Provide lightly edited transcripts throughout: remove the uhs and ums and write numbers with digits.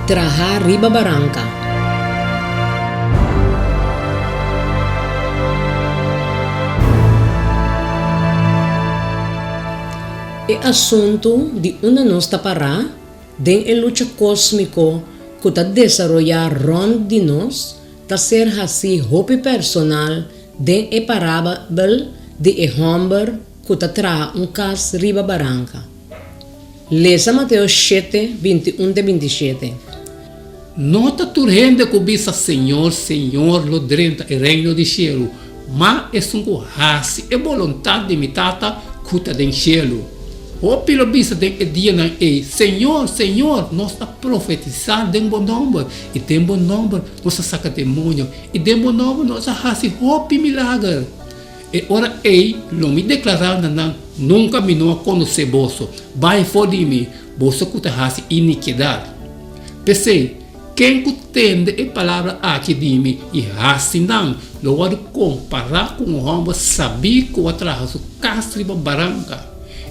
Traha riba baranka. E asuntu di unda nos ta pará den e lucha kósmiko ku ta desaroyá rònt di nos ta ser hasí hopi personal den e parabel di e hòmber ku ta traha un kas riba baranka. Lesa Mateo shete, 21 te 27. No ta tur hende ku bisa, Señor, Señor, lo drenta e Reino di shelu, ma esun ku hasi e boluntat di mi Tata ku ta den shelu. Hopi lo bisa den e dianan ei, Señor, Señor, nos a profetisá den bo nòmber, i den bo nòmber nos a saka demoño, i den bo nòmber nos a hasi hopi milager. E ora ei lo mi deklará na nan, Nunka mi no a konosé boso. Bai for di mi, boso ku ta hasi inikidat. P'esei, ken ku tende e palabra aki di mi i hasi nan, lo wòrdu kompará ku un hòmber sabí ku a traha su kas riba baranka.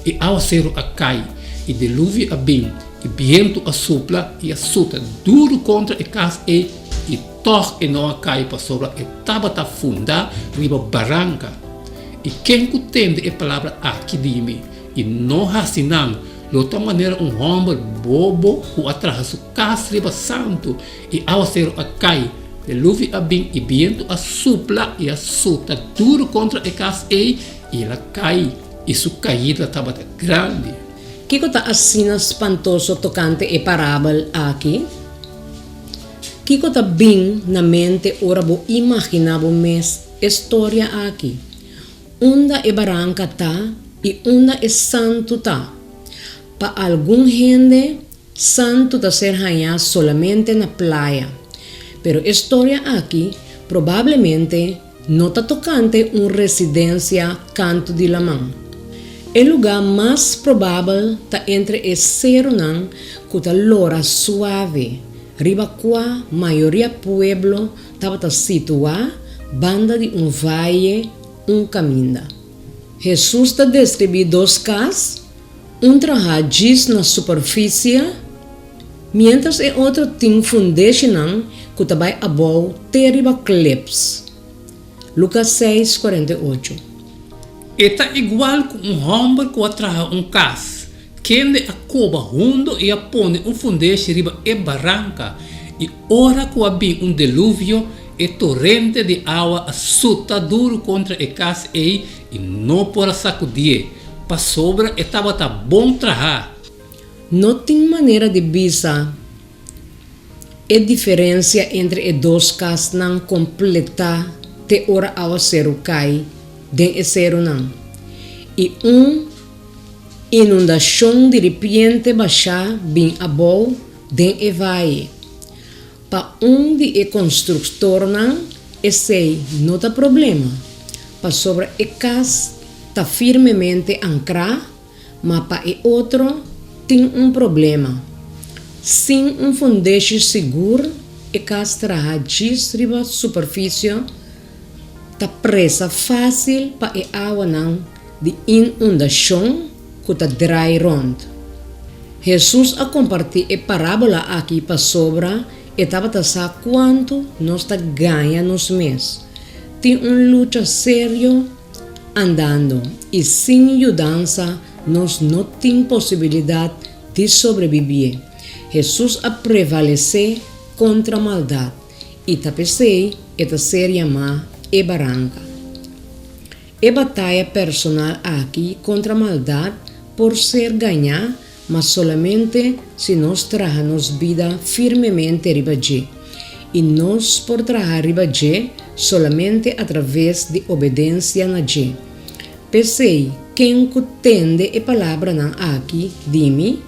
E awaseru a kai, i diluvio a bin, i bientu a supla i a suta duru kontra e kas ei, i Tòg e no a kai pasobra e tabata fundá riba baranka. I ken ku tende e palabra aki di mi i no hasi nan, lo ta manera un hòmber bobo ku a traha su kas riba santu, i awaseru a kai, deluvi a bin i bientu a supla i a suta duru kontra e kas ei, i el a kai, i su kaida tabata grandi. Kiko ta asina spantoso tokante e parabel aki? Kiko ta bin na mente ora bo imaginá bo mes e storia aki? Unda e baranka ta i unda e santu ta? Pa algun hende, santu ta ser hañá solamente na playa. Pero e storia aki probablemente no ta tokante un residensia kantu di laman. E lugá mas probabel ta entre e serunan ku ta lora suave, riba kua mayoria pueblo tabata situá banda di un vaye un kaminda. Hesus ta deskribí dos kas, un trahá djis na superfisie, miéntras e otro tin fundeshinan ku ta bai abou te riba kleps. Lukas seis, 48. E ta igual ku un hòmber ku a traha un kas, kende a koba hundo i a pone un fundeshi riba e baranka, i ora ku a bin un deluvio, e torente di awa a suta duru kontra e kas ei i no por a sakudié, pasobra e tabata bon trahá. No tin manera di bisa e diferensia entre e dos kasnan kompletá te ora awaseru kai den e serunan i un inundashon diripiente bashá bin abou den e vaye. Pa un di e konstruktornan esei no ta problema, pasobra e kas ta firmemente ankrá. Ma pa e otro tin un problema. Sin un fundeshi sigur e kas traha djis riba superfisio ta presa fásil pa e awanan di inundashon ku ta drai rònt. Hesus a kompartí e parábola aki pasobra e tabata sa kuantu nos ta gaña nos mes. Tin un lucha serio Andando i sin yudansa nos no tin posibilidat di sobrebibié. Hesus a prevalesé kontra maldat i ta p'esei e ta ser yamá e baranka. E bataya personal aki kontra maldat por ser gañá Ma solamente si nos traha nos bida firmemente riba dje. I nos por traha riba dje solamente atraves di obedensia na dje. P'esei, ken ku tende e palabranan aki di mi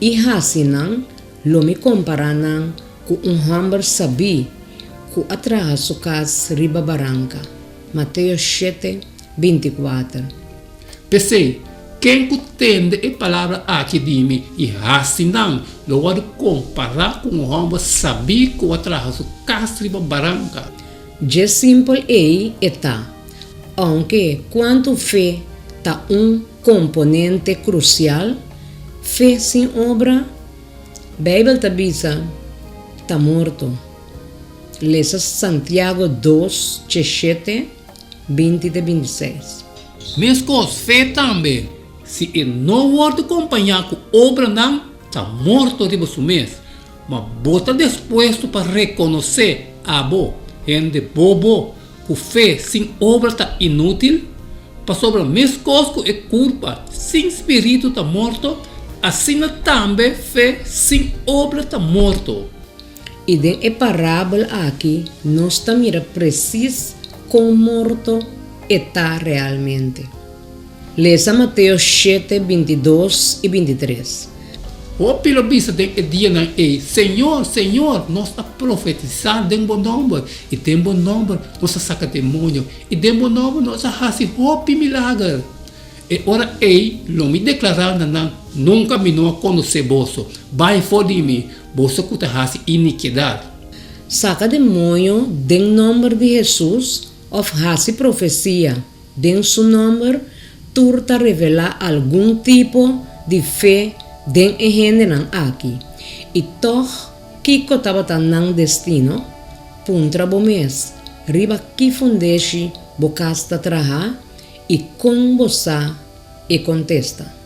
i hasi nan, lo mi kompará nan ku un hòmber sabí ku a traha su kas riba baranka. Mateo shete, 24. P'esei, ken ku tende e palabra aki di mi i hasi nan, lo wòrdu kompará ku un hòmber sabí ku a traha su kas riba baranka. Dje simpel ei e ta, ounke kuantu fe ta un komponente krusial, fe sin obra? Beibel ta bisa. ta morto. Lesa Santiago dos, djeshete, 20 te 26. Meskos, fe tambe, si e no wòrdu kompañá ku obranan, ta morto riba su mes. Ma bo ta dispuesto pa rekonosé, abo, hende bobo, ku fe sin obra ta inútil? Pasobra meskos ku e kurpa sin spiritu ta morto, asina tambe fe sin obra ta morto. I den e parabel aki nos ta mira presis kon morto e ta realmente. Lesa Mateo shete, 22 i 23. Hopi lo bisa den e dianan ei, Señor, Señor, nos a profetisá den bo nòmber, i den bo nòmber nos a saka demoño, i den bo nòmber nos a hasi hopi milager. E ora ei lo mi deklará na nan, Nunka mi no a konosé boso. Bai for di mi, boso ku ta hasi inikidat. Saka demoño den nòmber di Hesus òf hasi profesia den su nòmber tur ta revelá algun tipo di fe den e hendenan aki. I tòg kiko tabata nan destino? Puntra bo mes, riba ki fundeshi bo kas ta traha i kon bo sa e kontesta.